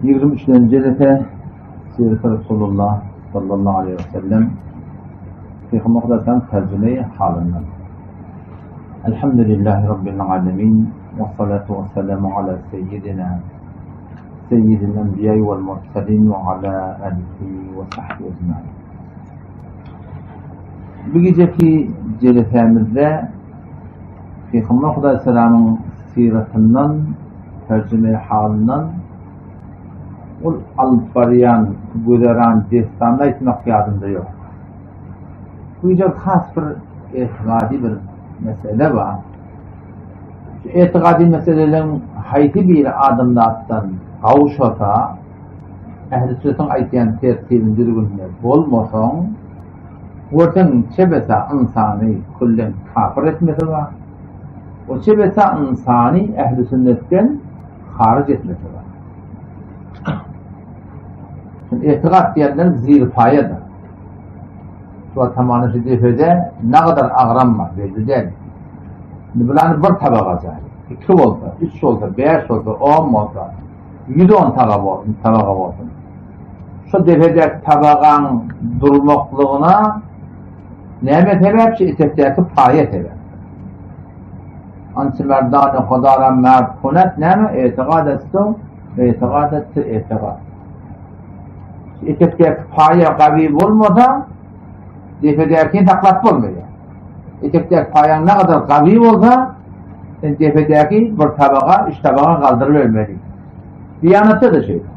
23-nji jelese Sireti Resulullah sallallahu aleyhi we sellem Pygamber Hudaýdan terjime halyndan. Elhamdülillahi Rabbil alemin we salatu we selamu ala seyyidina seyyidil enbiya wal mursalin we ala alihi we sahbihi ecmaîn. Bu geceki jelesemizde Pygamber Hudaý salamyň syratyndan, terjime halyndan ol alyp barýan güzeran dessanyny aýtmak ýadymda ýok. Bu gije has bir etigady bir mesele bar. Şu etigady meseleleriň haýsy biri adamzatdan gawşasa, ähli sünnetiň aýtýan tertibini düzgünine bolmasaň, görseň çebesa ynsany küllen kapyr etmesi bar. O çebesa ynsany ähli sünnetden haryj etmesi bar. Şimdi etigat diýenler zirpaýadyr. Şu tamany şu depede ne kadar agram var belli değil. Şimdi bularny bir tabaga jaý. 2 bolsa, 3 bolsa, 5 bolsa, 10 bolsa, 110 tabaga bolsun, tabaga bolsun. Şu depedäki tabagaň durmaklygyna näme sebäp? Şu etekdäki paýa sebäp. Ançe merdane Hudara merd kunet näme? Etigat etsin, etigat etsin, etigat. Etekdäki paýa gawy bolmasa, depedäkini saklap bolmaýar. Etekdäki paýaň ne kadar gawy bolsa, sen depedäki bir tabaga, üç tabaga galdyrybermeli. Diýanatda-da şeýle.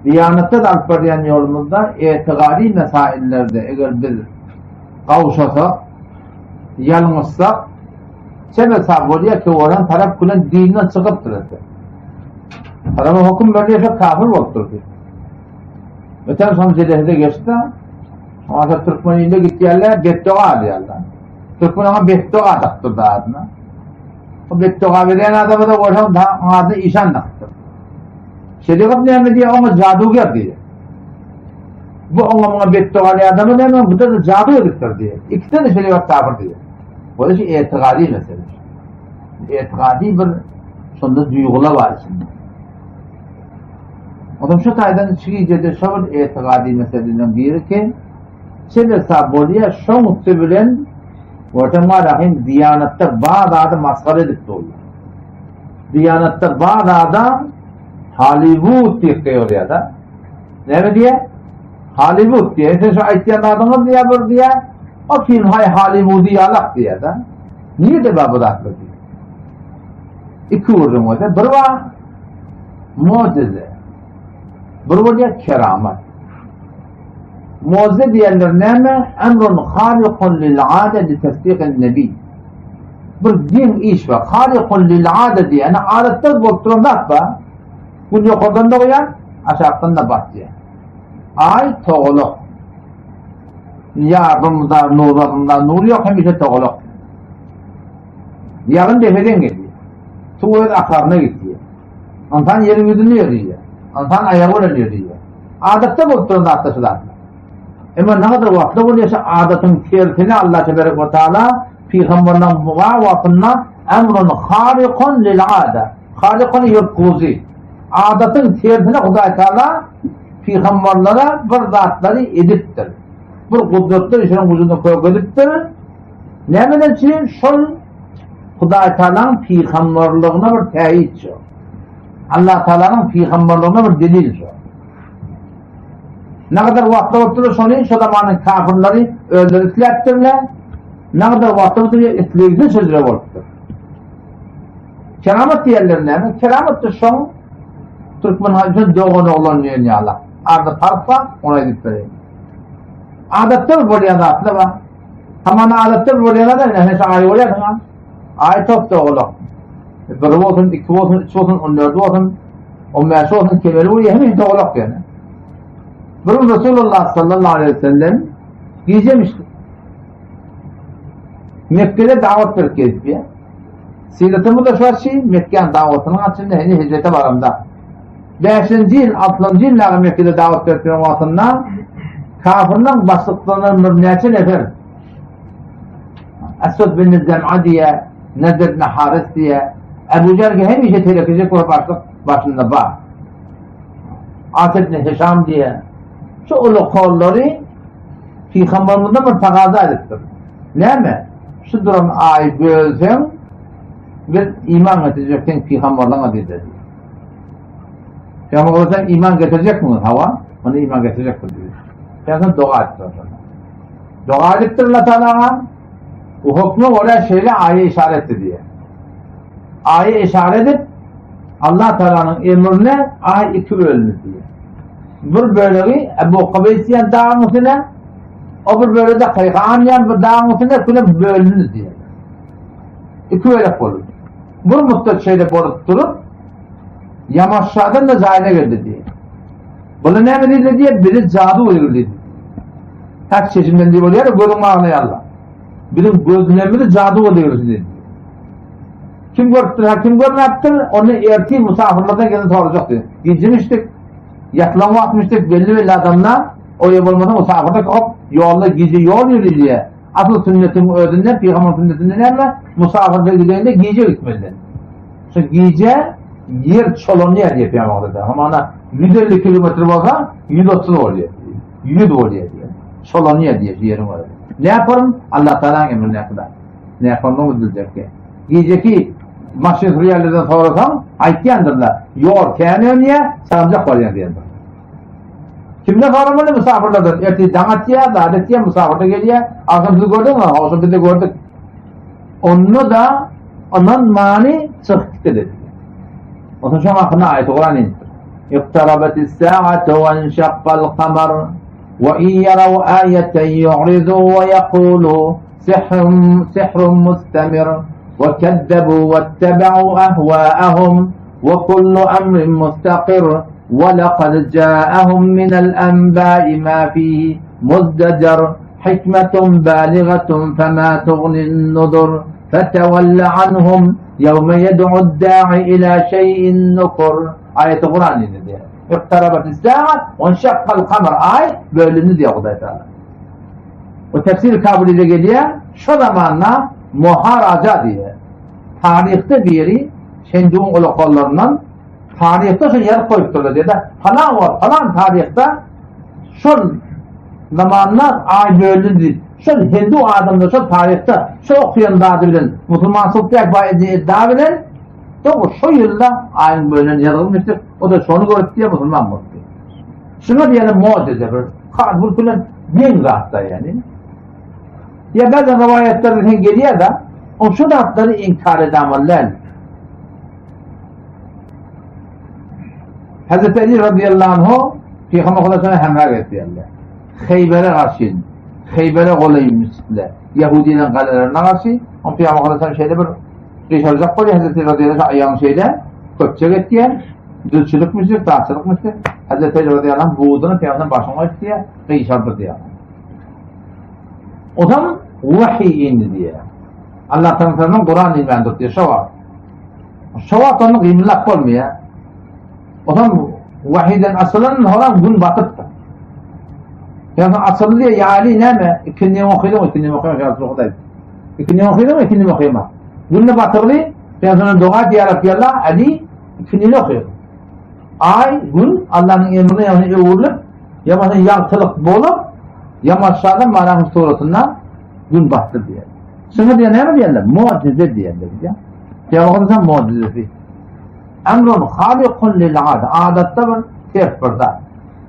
Diýanatda-da alyp barýan ýolumyzda etigady mesaillerde eger biz gawşasak, ýalňyşsak, çebe sag bolýar ki, oran tarap bilen dinden çykypdyr etse. Taraba höküm berilýär, şo kafir bolupdyr diýip. Öten soň jelehde geçdi. Ondan türkmen ilde gitýärler, betdoga alýarlar. Türkmen oňa betdoga dakdyrdy adyna. O betdoga berýän adama da görseň, adyny işan dakypdyr. Şerigat näme diýýär, oňa jaduger diýýär. Bu oňa muňa betdoga diýen adama näme, bu da jadu edipdir diýýär. Ikisi de şerigat kafir diýýär. Bu da şu etigady mesele. Etigady bir şonda duýgular bar içinde. Onuň şu taýdan şu gijede şo bir etigady meseleleriň biri ki, çebesa bolýar, şoň üsti bilen görseň bar ahim diýanatda bar zady masgara edip durlar. Diýanatda bar zada Hollywood diýip gygyrýar-da. Näme diýýär? Hollywood diýýär. Sen şu aýtýan zadyňyz diýýär bir diýýär. O film haý Hollywoody ýalak diýýär-de. Nirede bar bu zatlar diýýär. Iki gürrüň bolsa, bir bar mucize. Bir bolýar keramat. Mucize diýenler näme? Emrun harikun lil ada li tasdiqin nebi. Bir geň iş bar. Harikun lil ada diýeni adatda bolup duran zat bar. Gün ýokardan dogýar, aşakdan da batýar. Aý togalak. Ýa bunda nur bar, bunda nur ýok, hemişe togalak. Ýagyn depeden gelýär. Suw öz akaryna gitýär. Ynsan ýeriň ýüzünde ýörýär. Ynsan aýagy bilen ýörýär. Adatda bolup duran zatlar şu zatlar. Emma nägadar wagtda bolýar şu adatyň tersine Allah tebarek we taala pygamberleň wagtynda emrun harikun lil ada. Harikun ýurtguzy. Adatyň tersine Hudaý taala pygamberlere bir zatlary edipdir. Bir gudratlar işiniň güjüni kökedipdir. Nämeden üçin şol Hudaý Taalanyň pygamberligine bir täýit şo. Allah Taalanyň pygamberligine bir delil şo. Ne kadar wagtda bolupdyr şony şo zamanyň kafirleri özleri isläpdirler. Ne kadar wagtda bolupdyr islegsiz şeýle bolupdyr. Keramat diýerler näme? Keramat da şoň türkmen halkynyň dogan oglan diýen ýaly. Arada parh bar, ony aýdyp bereýin. Adatda bolýan zatlar bar. Hamana adatda bolýan zat näme sen aý bolýarsyň ha? Aý top dogalak. Bir bolsun, iki bolsun, üç bolsun, on dört bolsun, on bäş bolsun, kemeli bolýar, hemişe dogalak ýöne. Bir gün Resulullah sallallahu aleyhi ve sellem gijemiş. Mekke'de davet berip gezip ya. Siratymyz da şu şey, Mekke'nin davetinin açında henüz hicrete varanda. Bäşinji ýyl, altynjy ýyl dagy Mekgede dawat berip ýören wagtynda kafirleň başlyklaryndan birnäçe nefer Eswed bin Zem'a diýe, Nedr ibn Haris diýe, Ebu Jählge hemişe telekeçilik bolup başlyk başynda bar. As ibn Hişam diýýär. Şu ulukollary Pygamberimize bir tagaza edipdir. Näme? Şu duran aýy bölseň, biz iman getirjek sen pygamberliňe diýdi. Pygamber sen iman getirjekmiň? Hawa, ony iman getirjekdir diýdi. Pygamber doga etdi. Doga edipdir Allah Taala. Bu hukmy görä şeýle aýy işaret etdi diýýär. Aýy işaret edip, Allah Taalanyň emrine aý iki bölündi diýýär. Bir bölegi Ebu Kubeýs diýen dagyň üstüne, o bir bölegi de Kaýgan diýen bir dagyň üstüne küle bölündi diýýär. Iki bölek boldy. Bir muddat şeýle bolup durup, Ýamaşşadan da jaýyna geldi diýýär. Bular näme diýdi diýýär, bizi jady uýurdy diýdi. Hak çeşimden diýip bolýar, gözüň baglaýarlar. Biziň gözlerimizi jady uýurdy diýdi. Kim görüpdir, ha kim görmäpdir, ony ertir musafirlerden gelin sorajak diýdi. Gijmişdik, ýatylan wagtmyşdyk, belli-belli adamlar, oýa bolmasa musafirlik hop, ýolda gije ýol ýürdi diýýär. Asyl sünnetiň özünde, pygamber sünnetinde näme? Musafirde gidende gije gitmeli. Şu gije ýer çolanýar diýip pygamber. Hamana 150 kilometr bolsa 130 bolýar. 100 bolýar diýip. Çolanýar diýip ýeriň özi. Ne yaparım? Allah Teala'nın emrine kadar. Ne yaparım bilecek ki. Gijeki maşyn sürýänlerden sorasaň, aýtýandyrlar. Ýol kän önýär, çaljak bolýar diýendir. Kimden soramaly musafirlerden? Ertir daň atýar, zat etýär, musafir da gelýär. Agşam siz gördüňmi? Agşam biz de gördük. Onda da ynanmany çykyp gitdi. Ondan soň hakyna aýat Kuran inipdir. Iqtarabatis sa'atu we inshaqqal qamar we in yaraw ayatan yu'ridu we yaqulu sihrun sihrun mustamir we kezzebu wettaba'u ahwa'ahum we kullu amrin mustaqir we laqad ja'ahum minel enba'i ma fihi muzdajar hikmetun baligatun fema tughnin nuzur fetevelle anhum yevme yed'ud da'i ila şeyin nukur Aýaty Kuran indi diýýär. Iqtarabatis sa'a we inşakkal kamar aý bölündi diýýär Hudaý Taala. O tefsir kabul ile gelýär. Şo zamanda Muharaja diýýär. Taryhda biri Şenduň ulakallaryndan taryhda şo ýazyp goýupdyrlar diýýär. Falan wagt, falan taryhda şol zamanda aý bölündi diýip. Şol hindu adamlar şol taryhda şo okuýan zady bilen musulmançylyk däl baý iddia bilen dogry şo ýylda aýyň bölünen ýazylmyşdyr. O da şony görüp diýe musulman bolupdy. Şuňa diýeli mujize bir kabul bilen geň zatda ýani. Ýa bäzi rowaýatlarda sen gelýär da, o şu zatlary inkar edamaly däl. Hazreti Ali radıyallahu anhu Peygamber Hudaýa hemra etdiler. Heybere garşy, Heybere golaýmyşdylar. Yahudilerin galalarına garşy, on Peygamber Hudaýa şeýle bir gyşarjak bolýar Hazreti radıyallahu anh aýagyny şeýle köpçek etýär. Düzçülikmişdir, dagçylykmyşdyr. Hazreti Ali radıyallahu anh buduny Peygamber başyna goýup diýär, gyşardy diýär. O zaman vahiy indi diýär. Allah tarapyndan Kur'an inmän durdy şo wagt. Şo wagt onu gymyldap bolmaýar. O zaman vahiden asylan horan gün batypdyr. Ýa asyldy diýe ya Ali näme? Ikindi okydyň, ikindi okaýan ýa Hudaý. Ikindi okydyň, ikindi okaýma. Günde batyrdy, sen doga diýär Rabbi Ali ikindi okydy. Aý, gün Allah'ın emrine ýagny öwrülip, ýa ýagtylyk bolup, ýa maşşadan Marahym suratynda gün batdy diýär. Şuňa diýen näme diýerler? Mujize diýerler diýär. Peygamberimizin mucizesi. Emrun halikun lil ad. Adatda bir ters bir zat.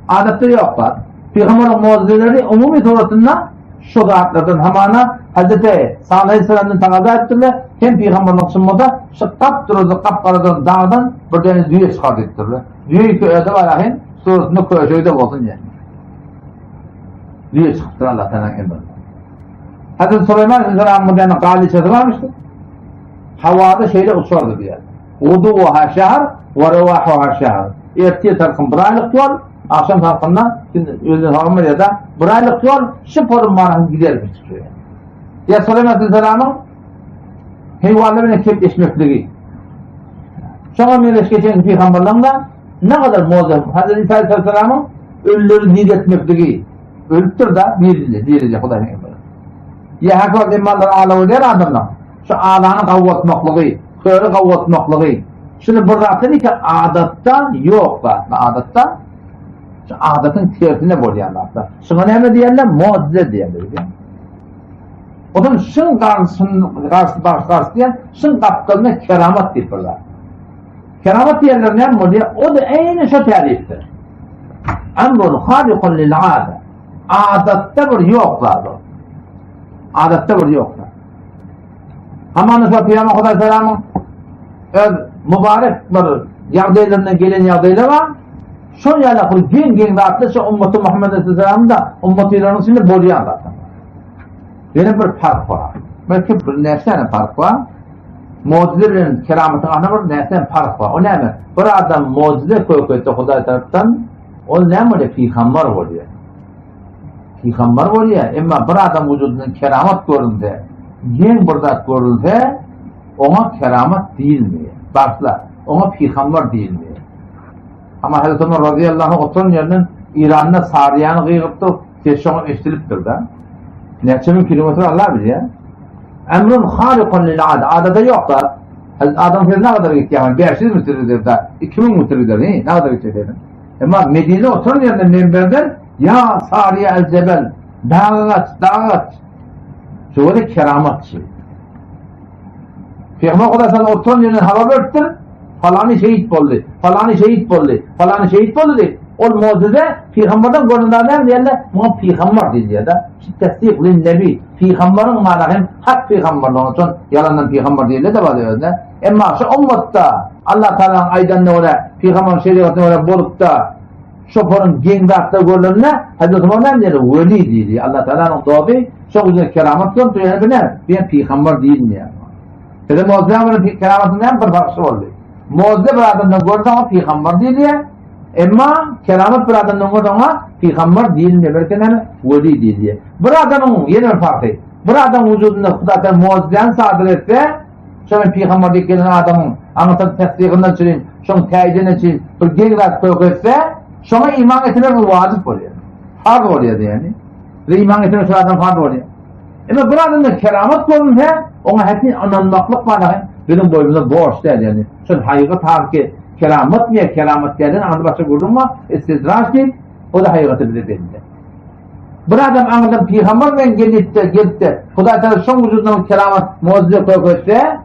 Adatda ýok zat. Peygamberin mucizeleri umumy suratynda şu zatlardan hamana Hazreti Salih Aleyhisselam'dan tagaza etdiler. Hem peygamberlik çynmada şu kap durdy kap-garadan dagdan bir tane düýe çykar diýipdirler. Düýe ki öde bar ahim suratynda köşegde bolsun diýen. Düýe çykypdyr Allah Teala emri. Hazreti Süleyman Aleyhisselam'ın bir tane galiçesi varmıştı. Havada şeýle uçardy diýär. Guduha şäher we rewahuha şäher. Ertir tarkyn bir aýlyk ýol, akşam tarkynda özüne sorma ýa-da bir aýlyk ýol şu polun manasyny gider bir çykyyor. Ya Süleyman Aleyhisselam'ın heýwanlar bilen kepleşmekligi. Şoňa meňzeş geçen peygamberlerin da ne kadar muazzam Hazreti İsa Aleyhisselam'ın ölüleri diriltmekligi. Ölüpdir da dirildi, dirildi Hudaýyň emri. Ýa hakor imanlar ala bolýar adamlar. Şu alany gawatmaklygy, köri gawatmaklygy. Şuny bir zatdan iki adatda ýok zat, adatda. Şu adatyň tersine bolýan zatlar. Şuňa näme diýerler? Mucize diýerler. Odan şuň garşyn garşy baş garşy diýen, şuň gapdalyna keramat diýip bir zat. Keramat diýenler näme bolýar? O da eýni şo täriýipdir. Amrun harikun lil ada. Adatda bir ýok zat o. Adatda bir ýok zat. Hamana şo Pygamber Hudaý salamyň öz mübarek bir ýagdaýlaryndan gelen ýagdaýlar bar. Şol ýaly bir geň-geň zatlar şu ummaty Muhammed aleyhisselamda ummatylaryň içinde bolýan zatlar. Ýene bir fark bar. Belki bir näçe fark bar. Mucize bilen keramatyň arasynda bir näçe fark bar. O näme? Bir adam mucize köketse Hudaý tarapdan, ol näme bolýar? Pygamber bolýar. Pygamber bolýar. Emma bir adam wujudyndan keramat görünse, geň bir zat görülse, oňa keramat diýilmeýär. Başla, oňa pygamber diýilmeýär. Amma Hazreti Ömer razyýallahu anh oturan ýerinden Iranda Saryýany gygyrypdyr, ses şoňa eşidilipdir-de. Näçe müň kilometr Allah bilýär. Emrun harikun lil ada, adada ýok da. Hazreti Adam sesi ne kadar gitýär? 500 metr gider da, 2000 metr gider, ne kadar gitjek dedim. Emma Medine oturan ýerinden minberden ýa Saryýa el Jebel, daga gaç, daga gaç. Şöyle keramatçy. Peygamber Hudaý sana oturan ýerinden habar beripdir. Falany şehit boldy, falany şehit boldy, falany şehit boldy diýip. Ol mucize peygamberden görünen näme diýerler? Muňa peygamber diýilýär da. Şu tasdik lin nebi. Peygamberiň mana hem hak peygamberligini üçin ýalandan peygamber diýilýär de bar özüne. Emma şu ummatda Allah Taalanyň aýdanyna görä, peygamberyň şerigatyna görä bolup-da şoparyň geň zatlar görlenine Hazreti Ömer näme diýýär? Weli diýdi. Allah Taalanyň doby şoň üzerine keramat görüp ýöne bu näme? Bu ýa peygamber diýilmeýär. Size mucize bilen keramatyň näme bir farky boldy? Mucize bir adamdan görse oňa peygamber diýilýär. Emma keramat bir adamdan görse oňa peygamber diýilmeýär. Belki näme? Weli diýilýär. Bir adamyň ýene bir farky. Bir adam wujudynda Hudaý Taala mucizäni sadyr etse, Şonuň pygamber diýip gelen adamyň aňyrsy tasdygyndan çürin, şoň täýidine çürin bir geň zat kök etse, şoňa iman getirmek bir wajyp bolýar. Farz bolýar diýeni. Bir iman getirmek şu adam farz bolýar. Emma bir adamda keramat bolunsa, oňa häki ynanmaklyk bar biziň boýnumyza borç däl ýani. Şol haýgy tarki keramat diýe, keramat diýen aňyrsy başga gürrüň bar, istidraj diýip, o da haýgyty bize belli. Bir adam aňyrdan pygamber bilen gelipde, gelipde, Hudaý Taala şoň wujudyndan keramat, mucize köketse,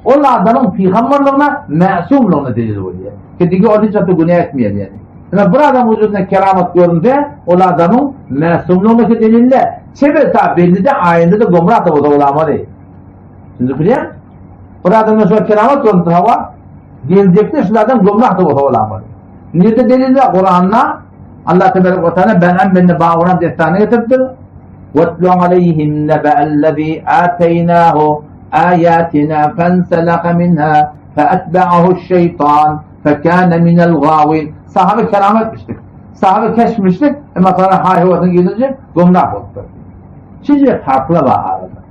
ol adamyň pygamberligine, mäsumlygyna delil bolýar. Kedigi ol hiç wagt günä etmeýär ýani. Ýa bir adam wujudynda keramat görünse, ol adamyň mäsumlygyna delille. Çebe ta belli de aýynda da gomrah da bolsa bolamaly. Siz bilýän? Bir adamda şol keramat görünse hawa, geljekde şul adam gomrah da bolsa bolamaly. Nirde delil var? Kur'an'da Allah Tebarek ve Teala Ben'am bin Ba'uran destanı getiripdir. وَاتْلُ عَلَيْهِمْ نَبَأَ الَّذ۪ي آتَيْنَاهُ آيَاتِنَا فَانْسَلَخَ مِنْهَا فَأَتْبَعَهُ الشَّيْطَانِ فَكَانَ مِنَ الْغَاوِينَ Sahabe keram etmiştik. Sahabe keşmiştik. Ama sonra hayhuvatını gidince gümrah oldu. Şimdi farklı var arada.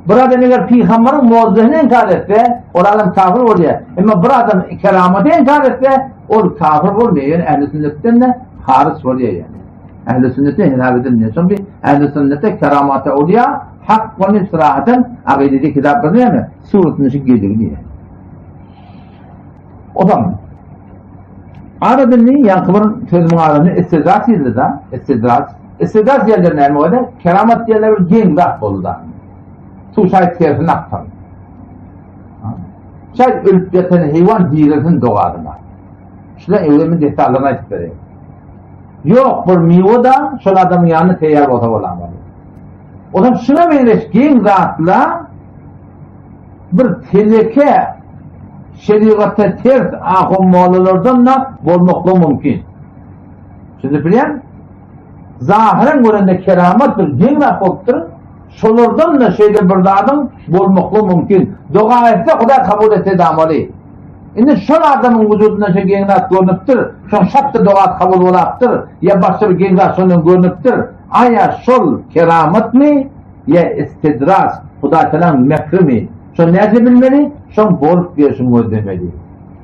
Bir adam eger peygamberin mucizesini inkar etse, ol adam kafir bolýar. Emma bir adam keramaty inkar etse, ol kafir bolmaýar, ýöne ähli sünnetden de haryç bolýar ýani. Ähli sünnete hesap edilmeýär. Çünki ähli sünnete keramaty awliýa hak bolny syrahaten akidede kitaplar näme? Suratyny şu geligi diýýär. O zaman Aradan ýaňky bir sözümiň arasynda istidrak diýildi da, istidrak. Istidrak diýenler näme boldy? Keramat diýenler bir geň zat boldy da. Suw şaýt tersine aksyn. Şaýt ölüp ýatan heýwan dirilsin dogadyna. Şuna öwrenme detallaryny aýdyp bereýin. Ýok bir miwe da şol adamyň ýanynda teýýar bolsa bolamaly. O zaman şuna meňzeş geň zatlar bir teleke şerigata ters ahun mollalardan da bolmaklygy mümkin. Şimdi bilýän? Zahyran görende keramat bir geň zat bolupdyr. Şolardan da şeýle bir zadyň bolmaklygy mümkin. Doga etse Hudaý kabul etse damaly. Indi şol adamyň wujudynda şo geň zat görnüpdir, şoň şatda doga kabul bolapdyr, ýa başga bir geň zat şondan görnüpdir. Aýa şol keramatmy ýa istidraj, Hudaý Tagalaň mekrimi? Şony nädip bilmeli? Şoň bolup berşini gözlemeli.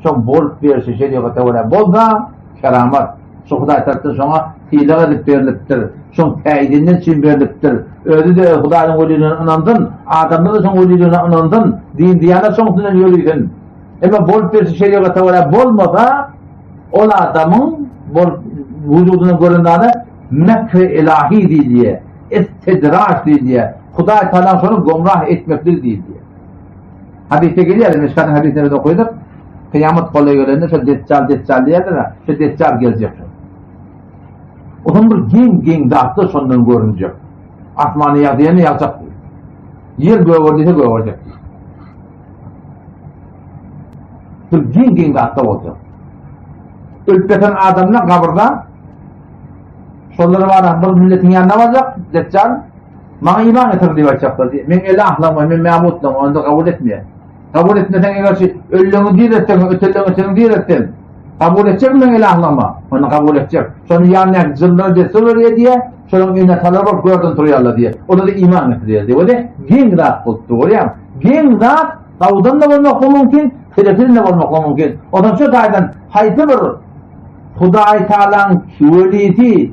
Şoň bolup berşi şerigata görä bolsa, keramat. Şu Hudaý tarapdan şoňa sylag edip berlipdir. Şoň täýidinden üçin berlipdir. Özi-de Hudaýyň weliligine ynansyn, adamlar-da şoň weliligine ynansyn, din-diýanet şoň üstünden ýörisin. Emma bolup berşi şerigata görä bolmasa, ol adamyň bolup. wujudyndan gören zada mekr ilahi diýilýär. Istidraj diýilýär. Hudaý Taala şony gomrah etmeklik diýilýär. Hadysda gelýär, Meşkatyň hadysynda biz okaýdyk. Kyýamat golaý gelende şo Deçjal Deçjal diýerler, şo Deçjal geljek. Onuň bir geň-geň zatlar şondan görünjek. Asmany ýag diýende ýagjak. Ýer göger diýse gögerjek. Bir geň-geň zatlar boljak. Ölüp ýatan adamlar gabyrda şolara bara bir milletiň ýanyna barjak, Deçjal maňa iman getir diýip aýtjaklar. Men elahlam, men mäbutlam, onda kabul etmeýär. Kabul etmeseň eger şu ölüleňi diriltseň, ötenleňi seniň diriltseň, kabul etjekmi meň ilahlygmy? Onda kabul etjek. Şony ýanyndaky jynlara dessur berýär diýýär, şolaryň ene-atalary bolup görden turýarlar diýýär. Olar-da iman getirýär diýýär. Wede geň zat bolupdyr, görýäňmi? Geň zat gawudan-da bolmaklygy mümkin, teletin-de bolmaklygy mümkin. Onsoň şu taýdan haýsy bir Hudaý Tagalaň welisi,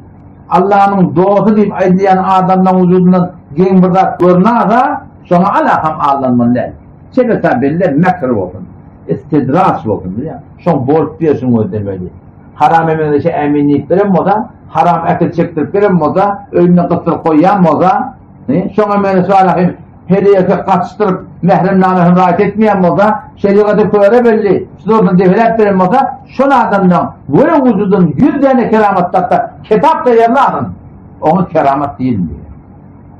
Allanyň dosty diýip aýdylýan adamlaryň wujudyndan geň bir zat görünäse, şoňa alakam aldanmaly däl. Çebesa belle mekr bolsun, istidraç bolsun bilýäňmi? Şoň bolup berşini gözlemeli. Haram emele şe ämin diýip beren bolsa, haram äkit çekdirip beren bolsa, öýünde gysdyryp goýýan bolsa, şoň emele şu alahym heleýe gatyşdyryp mährem namesini raýat etmeýän bolsa, şerigaty köre belli, şu zordan depeläp beren bolsa, şol adamdan göre wujudyn ýüz däne keramat tapsa, kitap taýýarlasyn, oňa keramat diýilmeýär.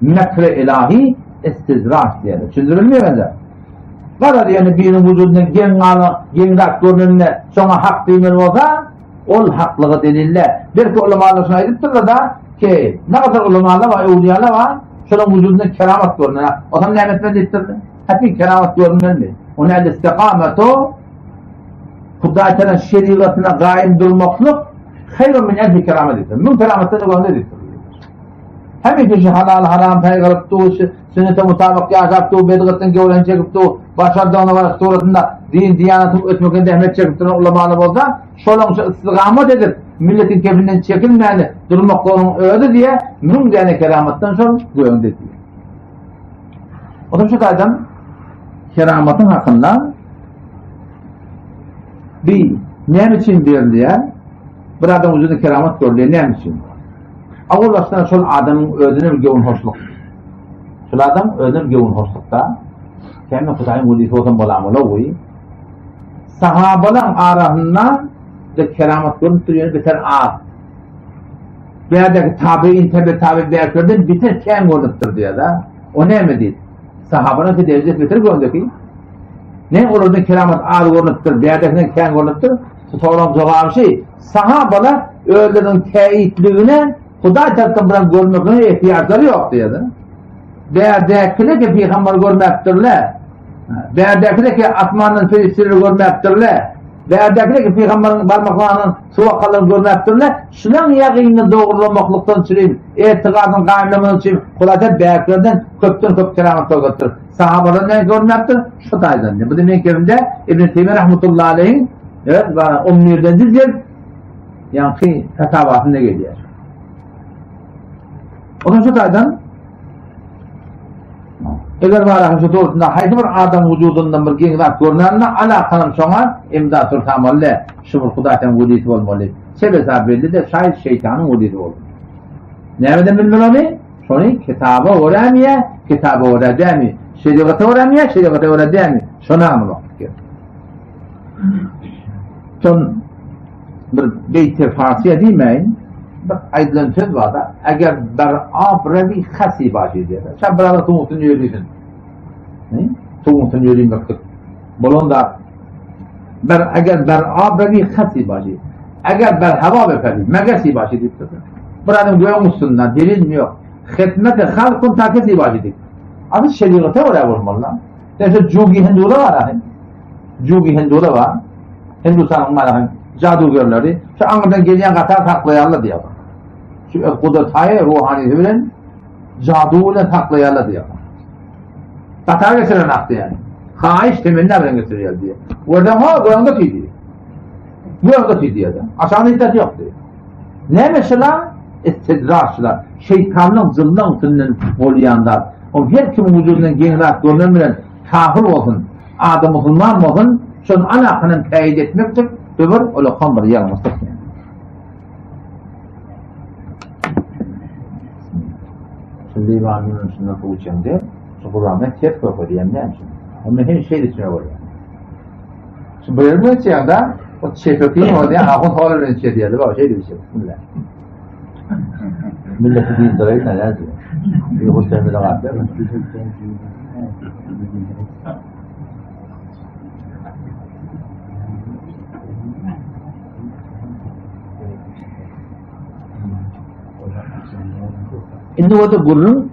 Mekre ilahi istizraç diýýärler. Düşündirilmeýär bende. Garaz ýöne biriniň wujudyndan geň galan, geň zat görnende şoňa hak diýmeli bolsa, ol haklyga delille. Belki ulamalar şuny aýdypdyrlar-da, ki, ne kadar ulamalar bar, öwliýalar bar, şolaryň wujudyndan keramat görünýär. Otam näme etmeli diýipdirler? Hakyky keramat görünmelimi? Ony el istikamatu Hudaý Taala şerigatyna gaýym durmaklyk haýrun min elfi keramet diýipdir. Müň keramatdan görünýär diýipdir. Hemişe şu halal haram saýgaryp dur, sünnete mutabyk ýaşap dur, bedgatdan göwreni çekip dur, başardygyna görä suratynda din diýanatyň ösmekine zähmet çekip duran ulamalar bolsa, şolaň şu istigamat edip, milletiň kefinden çekilmäni durmaklarynyň özi diýe, müň däne keramatdan şol göňde diýe. Onuň şu taýdan keramatyň hakynda bir näme üçin berilýär? Bir adam wujudynda keramat görülýär, näme üçin? Awal başdan şol adamyň özüne bir göwün hoşluk. Şol adam özüne bir göwün hoşlukda. Sen men Hudaýyň welisi bolsam bolamala goý. Sahabalaň arasynda de keramat görünip durýan beter az. Bärdäki tabiin, tebe tabi bäşlerden beter kän görünipdir diýýär-de. O näme diýip? Sahabalaň derejesi beter göründeki. Ne olardan keramat az görünipdir, bärdäkinden kän görünipdir? Soragyň jogaby şeý, sahabalar özleriniň täýitligine Hudaý tarapdan bilen görmekine ehtiýaçlary ýok diýýär. Bärdäkiler ki pygamber görmäpdirler. Bärdäkiler ki asmandan perişdeleri görmäpdirler. Bärdäkiler ki pygamberiň barmaklarynyň suwakalaryny görmäpdirler. Şulaň ýagyny dogrulamaklykdan üçin, etigadyny gaýymlamak üçin Hudaý bärdäkilerden köpden köp keramat görkezipdir. Sahabalar näme görmäpdir? Şu taýdan. Bu da men kemde Ibn Teýmiýe rahmetullahi aleyh evet, bana 11-den cilt ýaňky fetawasynda gelýär. Onuň şu taýdan eger bar şu dogrusunda haýsy bir adam wujudyndan bir geň zat görnende alakanam şoňa imdat turtamaly, şu bir Hudaýdan welisi bolmaly. Sebäbi belli de şaýt şeýtanyň welisi boldy. Nämeden bilmeli ony? Şony kitaba görämi ýa kitaba görä dämi? Şerigata görämi ýa şerigata görä dämi? Şony aňlamak gerek. Şon bir beýte farsiýa diýmäýin, bir aýdylan söz bar-da, eger ber abrewi hasi başy diýýär. Sen bir adam suwuň üstünde ýörüýsin. Suwuň üstünde ýörüýmek bolan da ber eger ber abrewi hasi başy. Eger ber hawa beferi, megesi başy diýipdir. Bir adam göğüň üstünden delil mi ýok. Hikmeti halkun takesi başy diýip. Adı şerigata görä bolmaly lan. Sen şu Jugi Hindula bar ahy. Jugi Hindula bar. Hindustanyň bar ahy. Jadugerleri. Şu aňyrdan gelýän gatar saklaýarlar diýýär. Şu öz gudrat-haýy ruhanisi bilen jadu bilen saklaýarlar diýýär. Gatar geçiren akdy ýani. Haýyş temenna bilen geçirýär diýýär. Görseň ha göňde diýdi. Göňde diýdi. Aşagyna hiç zat ýok diýdi. Näme şular? Istidraç şular. Şeýtanyň jynlaň üstünden bolýan zat. Ol her kimiň wujudyndan geň zat görnen bilen kafir bolsun, adam musulman bolsun, şony alakadan täýit etmekdir, bu bir ulakam bir ýalňyşlyk. Şu liwanyň içinden suw içeňde, şu Kurana ters görkezýän näme üçin? Onda hem şeýle içme bolýar. Şu bir ýerine içýäňde, o çepekiň bolýar, ahun hol bilen içýär diýýär, bak şeýle içýär. Bismillah. Milleti diýdirýär, näme diýýär? Bir hoş demele gatyr. Indi o da gürrüň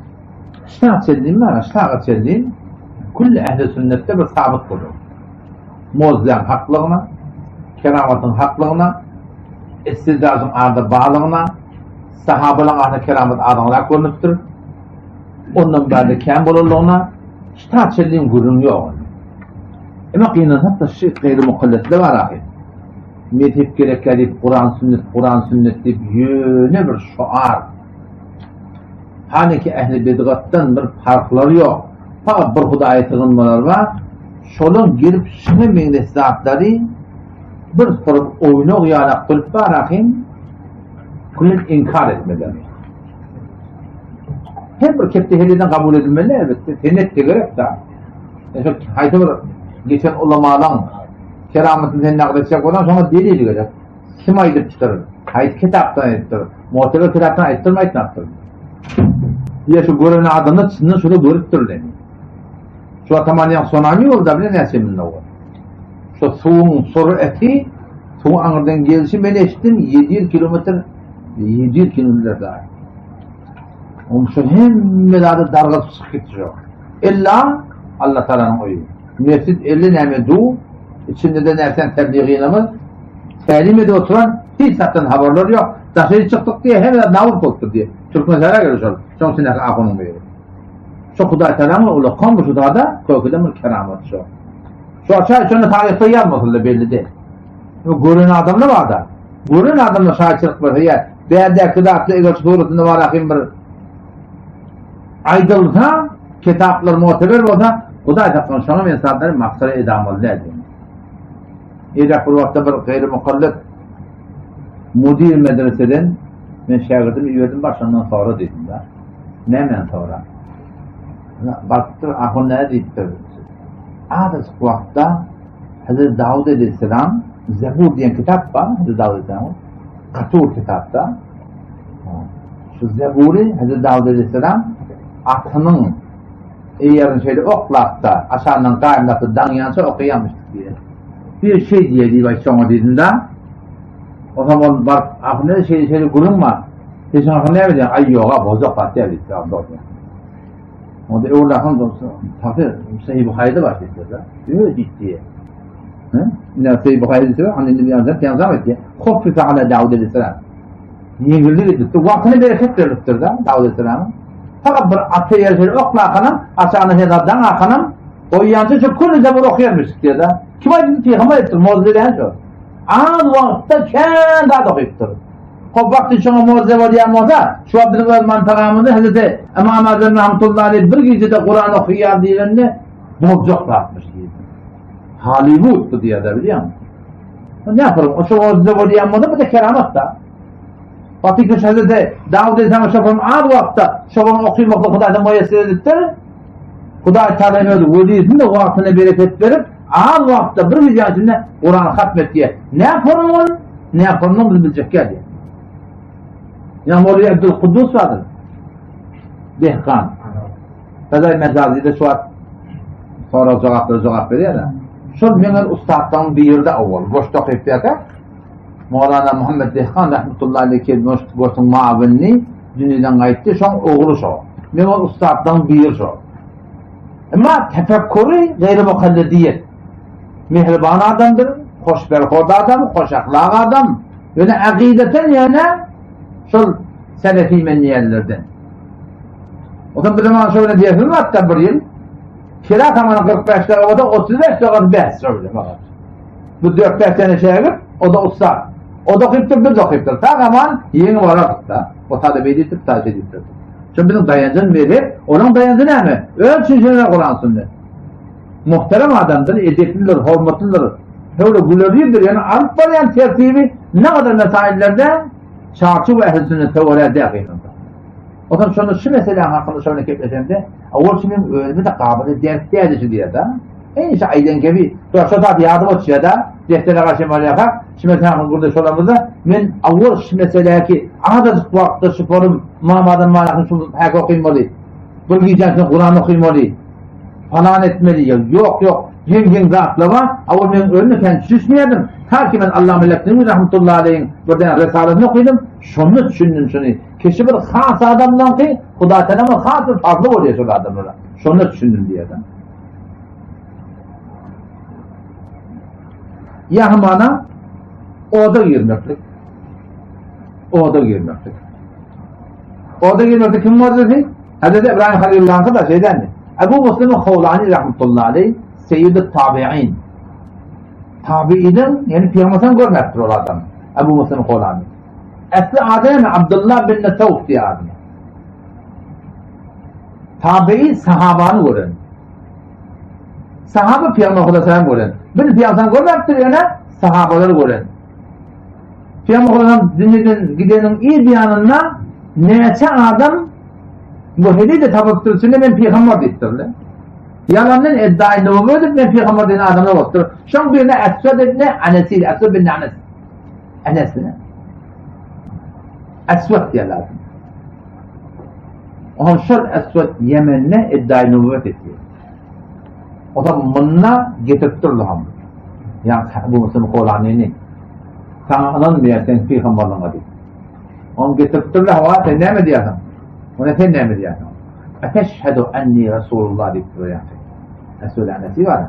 şa çenli mi, şaga çenli külli ehli sünnetde bir sabyt gürrüň. Mozlaň haklygyna, keramatyň haklygyna, istidrajyň arda barlygyna, sahabalaryň arasynda keramat azyňrak görnüpdir. Ondan bärde kän bolanlygyna şa çenli gürrüň ýok. Emma gynansak da şu gaýry mukalletler bar ahyr. Mezhep gerekýä diýip Kuran sünnet Kuran sünnet diýip ýöne bir şoar. Haniki ähli bidgatdan bir parhlary ýok. Fakat bir Hudaýa sygynmalar bar. Şolaň gelip şuňa meňzeş zatlary bir sorup oýnak ýalak bolup bar ahyn külün inkar etmeleri. Her bir kepde her ýerden kabul edilmeli elbetde. Senet de gerek da. Şol haýsy bir geçen ulamalaň Keramatyny sen nagl etjek bolsaň, şoňa delil gerek. Kim aýdypdyr? Haýsy kitapdan aýdypdyr? Mu'teber kitapdan aýdypdyrmy, aýtmapdyrmy? Diýe şu gören adamlar çyndan şuny görüpdirler. Şu ataman ýa tsunami boldy, bile näçe münde boldy. Şu suwuň sureti, suwuň aňyrdan gelişi men eşitdim 700 kilometr 700 kilometr da. Onuň şu hemme zady dargatyp çykyp gitdi şu. Illa Allah Taalanyň oýy. Mesjit 50 näme du, içinde-de närsän tebliginimiz, tälim edip oturan hiç zatdan habarlary ýok. Daşary çykdyk diýe hemme zat nabut bolupdyr diýe. Türkmensähra gelip şol. Şoň içindäki ahunyň biri. Şu Hudaý Tagalaň ulakan bu şu zada kökeden bir keramat şu. Şu açar şonu taryhda ýazmasynda belli däl. Gören adamlar bar da. Gören adamlar şaýçylyk berse ýa bärdäki zatlar eger suratynda bar ahim bir aýdylsa, kitaplar muteber bolsa, Hudaý saklasyn, şoňa men satlary maksada edamaly däl diýen. Eýräk bir wagtda bir gaýry mukallet mudir medreseden men şägirdimi iberdim bar şondan sora diýdim da. Nämen sora? Barypdyr, ahun näme diýipdir? Azajyk wagtda Hazreti Dawud aleyhisselam Zebur diýen kitap bar, Hazreti Dawud aleyhisselam gaty bir kitapda. Şu Zebury Hazreti Dawud aleyhisselam atynyň eýerini şeýle oklap-da, aşagyndan gaýymlap-da daňýança okaýarmyş diýýär. Bir şey diýýär diýip aýt şoňa diýdim-de. O zaman baryp, ahun şeýle şeýle gürrüň bar. Sen şoňa näme diýýäň? Aý ýog-a, bozjak zat däl diýip, dogry. Onda öwrülahyn tafi Sahih Buhari'de var diýipdir-de. Ýö diýdi. He? Ine Sahih Buhari'de diýip, anne Nebi Azam peygamber etdi. Khuffife ala Dawud aleyhisselam. Ýeňillik edipdir. Wagtyna bereket berlipdir-de Dawud aleyhisselamyň. Fakat bir ata ýerşeri oklakanam, aşagyna hezadan akanam, goýýança şu külli zebur okaýarmyş diýdi. Kim aýdypdy? Peygamber aýdypdyr. Mu'jize däl şu. Az wagtda kän zat okypdyr. Hop wagty şoňa mu'jize bolýan bolsa, şu wagt biziň öz mantagamyzda Hazreti Imam Azam rahmetullahi aleyh bir gijede Kur'an okaýar diýlende boljak zatmyş diýdi. Hollywood bu diýýär bilýäňmi? Ne yapalım? O şu mu'jize bolýan bolsa bu da keramat da. Wagty ki Hazreti Dawud aleyhisselam şoň az wagtda şoň okymakda Hudaýdan muýesser edipdir. Hudaý Taala öz wezisini wagtyna bereket berip, az wagtda bir gijäniň içinde Kur'an hatm etdi. Ne yapalım ol? Ne yapalım biz biljek geldi. Ya Mevli Abdülkudus vardır. Dehkan. Fezai Mecazi'de şu at sonra cevapları cevap veriyor da. Şol meňer ustatdan bir ýerde awal goşda okyp ýaka Mawlana Muhammed Dehkan rahmetullahi aleyh goşuň mawinni dünýeden gaýtdy, şoň ogly şo. Meňer ustatdan bir şo. Emma tefekkuri gaýry mukallediýet. Mehriban adamdyr, hoşberhod adam, hoş ahlak adam. Ýöne akideten ýöne şol selefi men diýenlerden. O zaman bizim şöyle diýesim hatda bir ýyl Kira tamamı 45 lira, o da 35 lira bes şöyle bak. Bu 4-5 tane şägirt, o da ussat. O da okypdyr, biz okypdyr. Ta aman ýeňi barardyk da. O talebe edipdir, taş edipdir. Çünki bizim daýanjyn mezhep, onuň daýanjy näme? Öz düşünjeleri Kur'an sünnet. Muhterem adamdyr, edeplidir, hormatlydyr. Şöyle gülerlidir, yani alyp barýan tertibi ne kadar mesaillerde çarçuw we ehl sünnete görä däl gynansa. Ondan şonda şu meseläň hakynda şonda gepleşemde, owal şu meň özüme-de gabyl edýän däl şu diýýär-de. Hemişe aýdan gebi, şo şo zat ýadyma düşýär-de, deftere garşy bolýarka, şu mesele hakynda gürleşip bolamyzda, men owal şu meseläki azajyk wagtda şu forum mamadan manasyny şu häki okynmaly. Bir gijäň içinde Kuran okynmaly. Falan etmeli. Ýok, ýok. Geň-geň zatlar bar. Owal men özüme kän düşünmeýärdim. Ta ki men Allama Leknewi rahmetullahi aleýhiň bir däne risalasyny okydym, şonda düşündim şuny. Kişi bir has adamlaňky Hudaý Tagalaň has bir fazly bolýar şol adamlara. Şonda düşündim diýýär. Ýa hamana oda girmeklik. Oda girmeklik. Oda girmeklik kim mucizesi? Hazreti İbrahim Halilullah'ın da şeydendi. Ebu Muslim Howlani rahmetullahi aleyh seyyid tabi'in. Tabi'inin yani peygamberden görmektir ol adam. Ebu Muslim Howlani. Esli ady Abdullah bin Nesawf diýe ady. Tabi'i sahabany gören. Sahaba Peygamber Hudaýdan gören. Bir Peygamber görmepdir ýöne sahabalar gören. Peygamber Hudaýdan dünýeden gideniň ir ýanynda näçe adam bu hediye tapypdyr, şunda men peygamber diýipdirler. Ýalandan iddia nübüwwet edip men peygamber diýen adamlar bolupdyr. Şoň birine Eswed ibn Anes, Eswed ibn Anes. Anes ne? Eswed diýerler. Oňa şol Eswed Ýemende iddia nübüwwet etdi. O da munda getirip durdy ham. Ýa bu Muslim Kolanyny. Saňa ynanmaýar sen pygamberligiňe diýip. Onu getirip durdy hawa sen näme diýýärsiň? Ona sen näme diýýärsiň? Eteşhedü enni Resulullah diýip durýar. Eswed Anesi bar.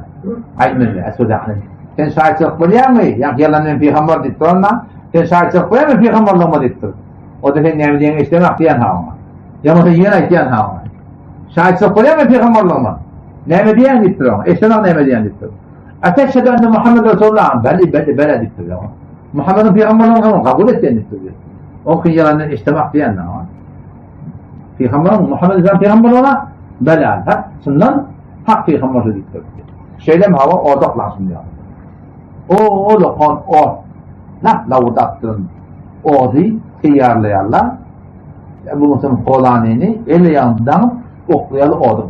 Aýtmady Eswed Anesi. Sen şaýatçylyk bolýarmy? Ýa ýalan men pygamber diýip duranda, sen şaýatçylyk bolýarmy pygamberligime diýip dur. O da sen näme diýen eşdemek diýen ha oňa. Ýa bolsa ýene aýtýan ha oňa. Şaýatçylyk bolýarmy pygamberligime? Näme diýen diýip dur oňa. Eşdemek näme diýen diýip dur. Eteşhedü enne Muhammed Resulullah. Beli beli bele diýip dur oňa. Muhammediň pygamberligini kabul etýän diýip dur. O ki ýalandan eşdemek diýen ha. Pygamber Muhammed Aleyhisselam pygamber ola bela hak şundan hak pygamber diýipdir. Şeýle mi hawa odak lazym ýa. O o lokan o nah lawdapdyryn. Ody teýýarlaýarlar. Bu musun kolanyny ele ýandan oklaýaly oduň.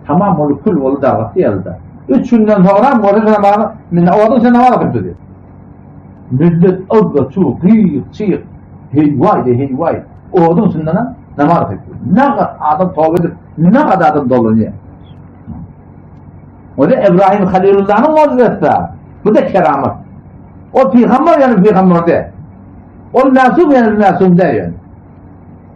Tamam ol kül bolup dargatdy ýalyda. Üç günden soňra bolsa namaz, men oduň sen namaz okyp durdy. Millet yzda çuw, gyýyk, çyýyk, heý-waý de heý-waý, oduň içindenem namaz okyp dur. Nagat adam toba edip, nagat adam dolanýar. O-da Ibrahim Halilullanyň mugjyzasy. Bu-da keramat. Ol pygamber ýaly pygamber däl. Ol mäsum ýaly mäsum däl ýöne.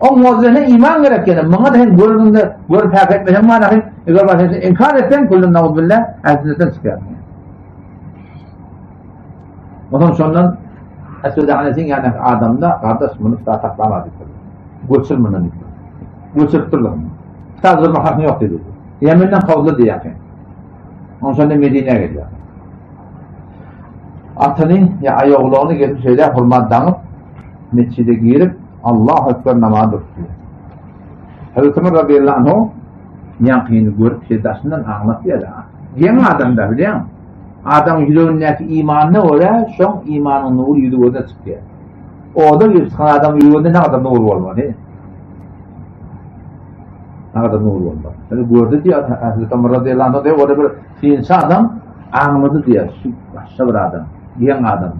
Oň mugjyzasyna iman gerek ýöne. Muňa-da hem görüniňde görüp häk etmeseň manasy, eger başga inkar etseň, küllen nauzbillah, ähli-sünnetden çykýarsyň. Onsoň şondan Eswed Anesiň ýanyndaky adamda gardaş muny kitap saklama diýipdir. Göçür muny diýipdir. Göçüripdirler muny. Kitap durmak hakyň ýok diýdi. Ýemenden kowdy diýýär. Onsoň şonda Medinä gelýär. Atyny ýa aýagulagyny gelip şeýle hurma daňyp mesjide girip Allahu Ekber namaz durupdy. Hazreti Ömer radiyallahu anhu ýaňkyny görüp şey daşyndan aňlatýar. Geň adam da bilýän. Adamyň ýüregindäki imanyna görä, şoň imanyň nury ýüzi gözüne çykýar. Oda girip çykan adamyň ýüreginde ne kadar nur bolmaly? Ne kadar nur bolmaly? Ýöne gördi diýýär, Hazreti Ömer radiyallahu anh diýýär, orada bir synçy adam aňlady diýýär, şu başga bir adam, geň adam.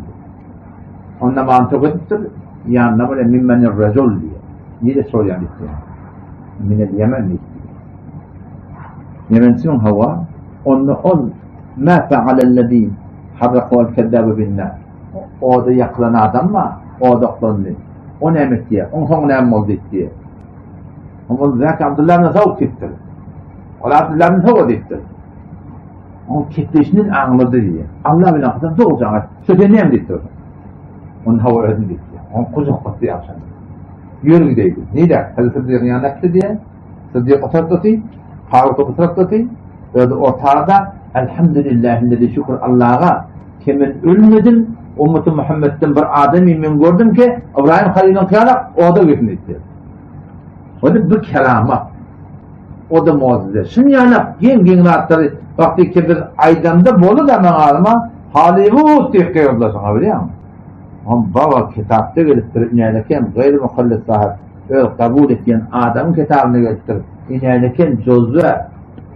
Onda maňa tövbe edipdir, ýanyna bir mimmenir rejul diýýär. Nire sorýan diýipdir. Minel Ýemen diýipdir. Ýemençiniň hawa, onda ol Mä fealellezî harrakahul kezzâbu bin-nâr. Oda ýakylan adam bar, oda oklandy. O näme etdi? Oň soňy näme boldy diýipdir. Ol zäk Abdullah ibn Sawk diýipdir. Ol Abdullah ibn Sawk diýipdir. Oň ketleşinden aňlady diýýär. Allah bilen kasam dogry aňat. Şu sen näme diýipdir? Onun hawa özüm diýipdir. Oň gujak basdy ýagşan. Ýör gideýdi. Nirä? Hazreti Sıddygyň ýanyna gitdi diýýär. Sıddyk oturtdy, Faruk oturtdy. Özi ortada Elhamdülillahillezi şükür Allaha ki men ölmedim, ummeti Muhammedden bir adamy men gördüm ki Ibrahim Haliliň kyýalak oda girsin diýipdir. O da bir keramat. O da mucize. Şun ýalak geň-geň zatlary wagty ki biz aýdanda boldy da meň adyma Hollywood diýip gygyrdylar şoňa bilýäňmi? Oň baba kitapda gelipdir, inälekem gaýry mukallit sahyp. öz kabul etýän adamyň kitabynda gelipdir. Inäneken jozze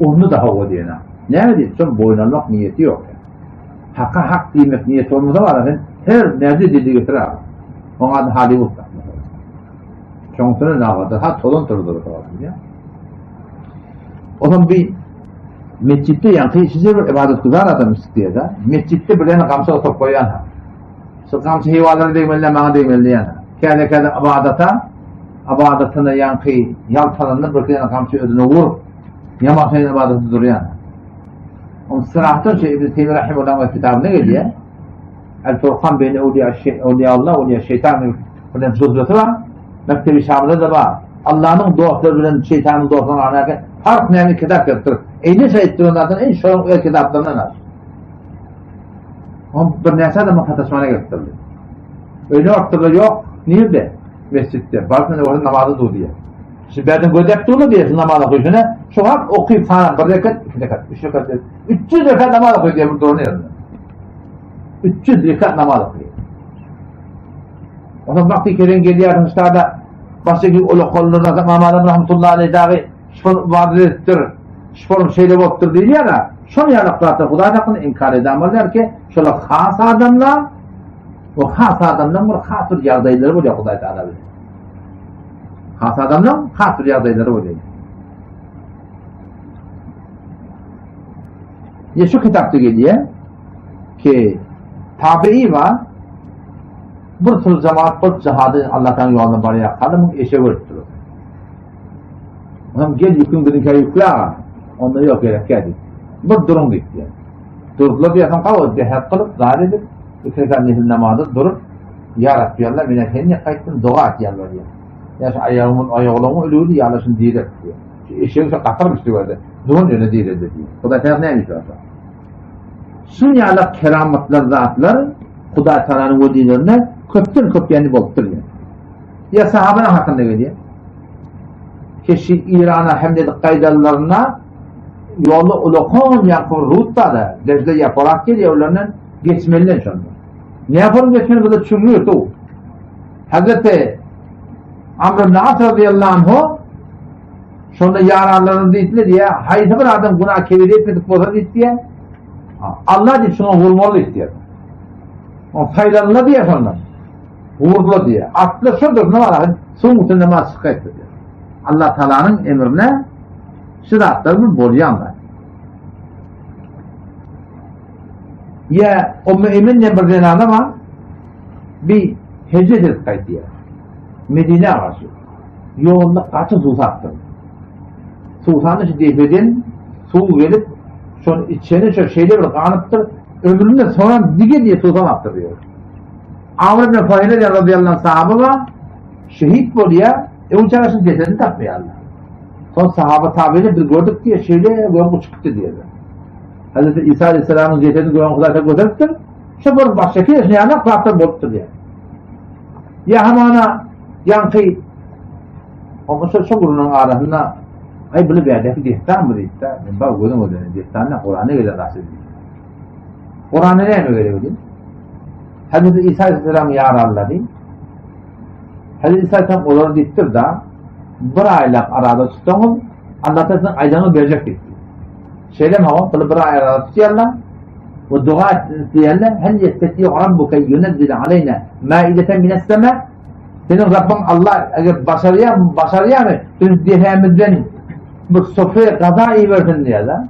ony da hawa diýen. Näme diýip, şol boýun almak niýeti ýok. Haka hak diýmek niýeti bolmasa bar sen her näde dili getirer. Oňa ady Hollywood dakmaly. Şoň üçin nagada ha tozan turdur. Olam bir mescitde ýaňky size bir ibadet güzar adam istiýär-de. Mescitde bilen gamça oturyp goýýan. Şu gamçy heýwanlara degmeli, maňa degmeli diýýän. Käde-käde ibadata, ibadatyna ýaňky ýaltananda bir tane gamçy özüne urup, ýaman şeýle ibadaty durýan. On sırahtdan şey İbn Teymiyye rahimehullah'ın kitabına gelýär. El Furkan beyne evliya şey evliya Allah evliya şeytan bilen sözlesi var. Mektebi Şam'da da var. Allah'ın dostları bilen şeytanın dostlarının arasındaki fark näme kitap ýazypdyr. Eýne şeýtdir onlardan en şoň öz kitaplaryndan al. On bir näçe adamyň sataşmagyna gelipdir. Öýle wagtda ýok, nirde? Mesjitde. Baryp men orada namazy dur diýýär. Şu berden gözläp durlar diýýär, şu namaz okyşyny. Şu wagt okyp sana bir rekat, iki rekat, üç rekat, 300 rekat namaz okyýar diýýär bir duran ýerinde. 300 rekat namaz okyýar. Ondan wagty keren gelýär, ştada başga bir ulakallarda Imam Rahmetullahi aleyh dagy şol ibadet edipdir, şol şeýle bolupdyr diýilýär. Şol ýaly zatlar Hudaý hakyny inkar eden bolýar ki, şolar has adamlar, o has adamlaryň bir has bir ýagdaýlary bolýar Hudaý Taala bilen. Has adamlaryň has bir ýagdaýlary bolýar. Ya şu kitapda gelýär ki tabi'i var bir sürü cemaat bolup jihady Allah'tan ýoluna barýar. Kalymyň eşe görüpdir. Onam gel ýüküň biziňkä ýükle aga. Onda ýok gerek diýdi. Bir duruň diýdi. Durdular diýýär, gawy jihad kylyp, zat edip, iki rekat nefil namazy durup, Ya Rabbi Allah, men sen ne gaýtdym, doga etýärler diýýär. Ýa şu aýagymyň aýaglaryň ölügini ýa şuny diýrek diýýär. Şu eşegiň şu gatyrmyş diýýär. Duran ýöne diýredi diýýär. Hudaý Taala näme işi bar? Şun ýaly keramatlar zatlar Hudaý Taalanyň welilerine köpden köp ýany bolupdyr diýýär. Ýa sahabanyň hakynda gelýär. Keşi İrana hem dedik gaýdanlarynda ýolda ulakan ýaňky bir rut bar-da, Dejle ýaparak gelýär olardan geçmeliler şonda. Ne yapalım geçmeli bu da çüňňür suw. Hazreti Amr ibn As radıyallahu anhu şonda ýaranlaryny diýdiler diýe, haýsy bir adam günah kebir etmedik bolsa diýdi. Allah diýip şuna vurmaly diýdi. O saýlanla diýe şonda. Vurla diýe. Atly şodur ne var? Suwuň üstünde namaz çykyp diýe. Allah Taalanyň emrine şu zatlar bu bolýan zat. Ýa Ummu Emin diýen bir zenana bar. Bir hejret edip gaýtýar. Medinä garşy. Ýolda gaty suwsapdyr. Suwsanda şu depeden suw gelip, şony içeni şo şeýle bir ganypdyr, ömründe soňam dige diýe suwsamapdyr diýýär. Amr ibn Fuhaýra diýen radiyallahu anh sahaba bar, şehit bolýar, öň çagasynyň jesedini tapmaýarlar. Soň sahaba tabiini biz gördük diýe, şeýle göm uçup gitdi diýýärler. Hazreti İsa Aleyhisselam'ın cesedini gören Hudaý göteripdir. Şu bir başga keşini ýanak zatlar bolupdyr diýýär. Ýa hamana ýaňky Oňa şu gurnuň arasynda aý bile bärdäki dessan bu diýdi. Men bak gözüň özüne dessan Kur'ana gelen zat diýdi. Kur'ana näme gerek diýdi. Hazreti İsa Aleyhisselam ýaranlary Hazreti İsa Aleyhisselam olar diýipdir da bir aýlap arada tutsaňyz Allah siziň aýdanyňyzy berjek diýdi. Şeýle mi hawa, bir aý arada tutýarlar. We dua diýerler, hel yestati'u rabbuka yunazzil aleyna maideten mine's sema? Seniň Rabbiň Allah eger başarýar, başarýarmy? Biz dehemizden bu sofra gaza ibersin diýerler.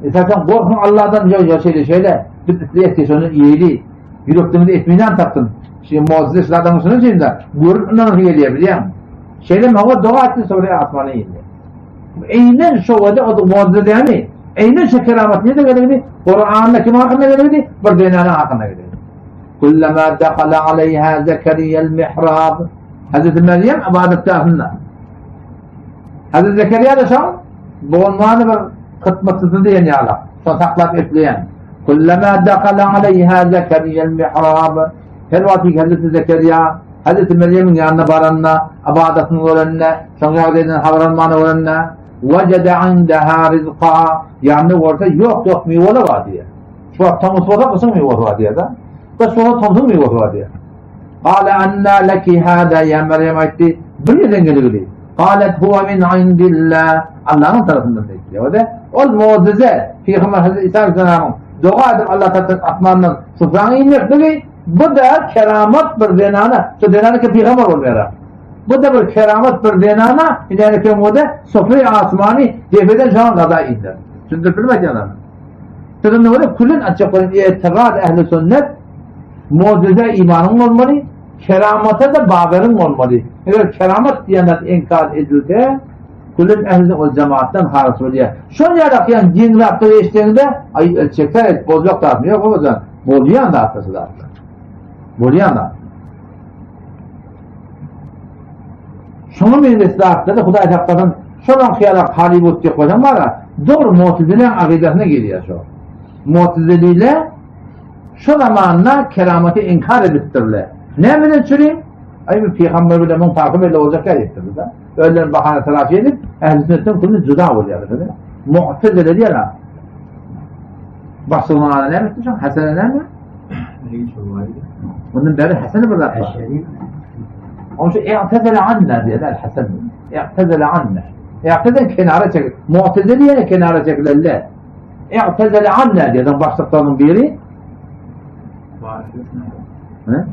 Esasen gorkun Allah'dan ýok ýa şeýle şeýle. Biz isleýäs ki şony iýeli. Ýürekden etminan tapsyn. Şu mucize şu adamın şunu içinde görüp inanasy gelýär bilýän. Şeýle mi hawa doga etsin sofra asmana indi. Eýnen şo wada o mucize dämi? Eýnen şu keramat ne gerekdi? Kur'an'da kim hakynda gerekdi? Bir zenana hakynda gerekdi. Kullama dakhala aleyha Zekeriya mihrab. Hazreti Meryem ibadetgahynda. Hazreti Zekeriya da şo boğulmany bir hytmatsyzy diýen ýaly. Şo saklap etleýän. Kullama dakhala aleyha Zekeriya mihrab. Her wagt Hazreti Zekeriya Hazreti Meryemiň ýanyna baranda, ibadatyny görende, şoň ýagdaýyndan habar almany görende, wejede indaha rizqa, ýanynda görse, ýok, ýok, miweli bar diýýär. Şu wagt tomus bolsa, gyşyň miwesi bar diýýär-de. Gyş bolsa, tomsuň miwesi bar diýýär. Gala anna laki hada ya Meryem aýtdy. Bir ýerden gelgili. Galet huwa min indillah. Allah'ın tarafından diýdi. O da ol mucize Peygamber Hazreti İsa Aleyhisselam'ın doga edip Allah tarafından asmandan sufranyň inmekligi bu da keramat bir zenana. Şu zenana ki peygamber bolmaýar. Bu da bir keramat bir zenana inäni o da sufra asmany depeden şoňa gaza indir. Düşündirip bilmez ýalan. Şonda görä külün açyk bolan etigat ehli sünnet mucize imanyň bolmaly, keramata da babaryň bolmaly. Eger keramat diýen zat inkar edilse, külün ehli ol cemaatdan haryç bolýar. Şol ýarak ýan giňräk eşdeňde aý ölçekler et boljak zat ýok o zaman. Bolýan zat şu zatlar. Bolýan zat. Şoňa meňzeş zatlary Hudaý saklasyn, şolam hyýala Hollywood diýip goýsaň bar-a, dogry Mu'tezileň akydasyna girýär şo. Mu'tezililer şo zamanda keramaty inkar edipdirler. Nämeden çüri? Aý bu pygamber bilen muň parhy belli boljak ýa diýipdirler-de. Özlerini bahana taraş edip, ähli sünnetden külli juda bolýarlar. Mu'tezile diýýär. Başlygynyň ady näme etdi şoň? Hasene näme? Bundan beri Hasene bir zat bar. Onun için i'tezele anna diýerler Hasan. I'tezele anna. I'tezele kenara çekil. Mu'tezile diýene kenara çekilerler. I'tezele anna diýen başlyklaryň biri. He?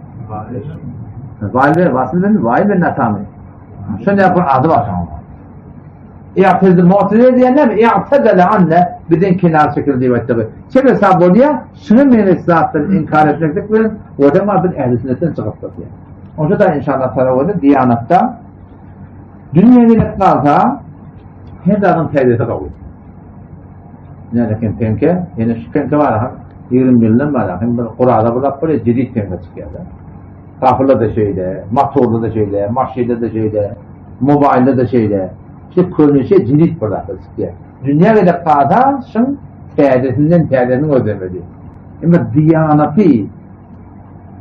Vail Vasil bin Vail bin Natami. Şonda bir ady bar şoň. I'tezile Mu'tezile diýenler i'tezele anna bizden kenar çekil diýip aýtdy. Çebe sab bolýar, şuny meňzeş zatlary inkar etmeklik bilen o da biz ehli sünnetden çykypdyr diýär. Onça da inşallah tala boldy diýanatda dünýä gelip galsa her zadyň täzesi gawy. Nälekin penke, ýene şu penke bar ha, 20 ýyldan bar, hem bir gurala bulap bir jedid penke çykýar. Gapyla da şeýle, motorda da şeýle, maşynda da şeýle, mobilde da şeýle. Şu köneşe jedid bir zat çykýar. Dünýä gelip galsa şuň täzesinden täzesini gözlemeli. Emma diýanaty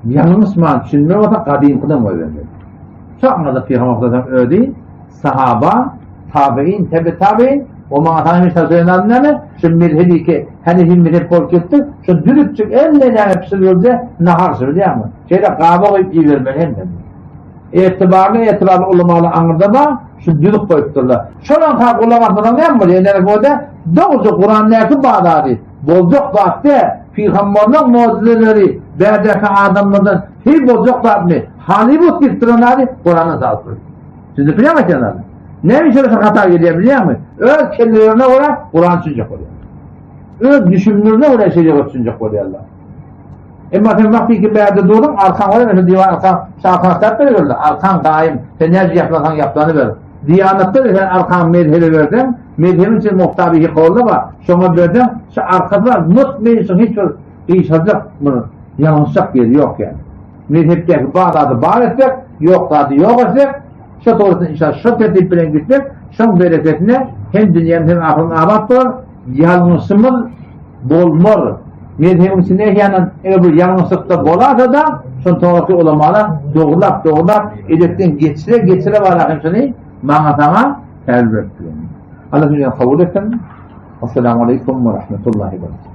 Ýalňyşman düşünmek bolsa gadymkydan gözlenmeli. Şu aňada Pygamber sallallahu özi sahaba, tabiin, tebe tabiin o maňa sana hemişe söyleyen adam näme? Şu mezhebi ki Hanefi mezhep bolup gitdi. Şu dürüpçük elle näme pişirilse nahar şu bilýärmi? Şeýle gaba goýup ibermeli hem. Etibarly etibarly ulamaly aňyrda bar, şu düzüp goýupdyrlar. Şolan ha gulak asmasaň näme bolýar? Näme bolýar? Dogry Kur'an näki bazary. Boljak zat däl. Pygamberleň mujizeleri bärdäki adamlardan heý boljak zatmy? Hollywood diýip duran zady Kuranda salyp dur. Siz bilýäňmi aýtýan Näme üçin şo hata gelýär bilýäňmi? Öz kellelerine görä Kuran düşünjek bolýar. Öz düşünmelerine görä şerigat düşünjek bolýarlar. Emma sen wagty ki bärde durduň, arkaň görä şu diwan arkaň şarkaň sap bererler. Arkaň daýym, sen näce ýaplasaň ýaplanyber. Diýanatda sen arkaň mezhebe berseň, mezhebiň içinde muhtabihi kowly bar. Şoňa berseň, şu arkasy bar, mutmeýin hiç bir gyşarjak bir ýalňyşjak ýeri ýok ýaly. Mezhepdäki bar zady bar etsek, ýok zady ýok etsek, şu dogrusynda inşallah şu tertip bilen gitsek, şoň bereketine hem dünýämiz hem ahyrym abat bolar, ýalňyşymyz bolmaz. Mezhebiň içinde ýanan eger bir ýalňyşlykda bolasa-da, şony soňraky ulamalar dogrulap, dogrulap, edepden geçire, geçire bararken şony maňa saňa tälim berip bilen. Allah dünyäni kabul etsin. Assalamu aleykum ve rahmetullahi ve berekatuhu.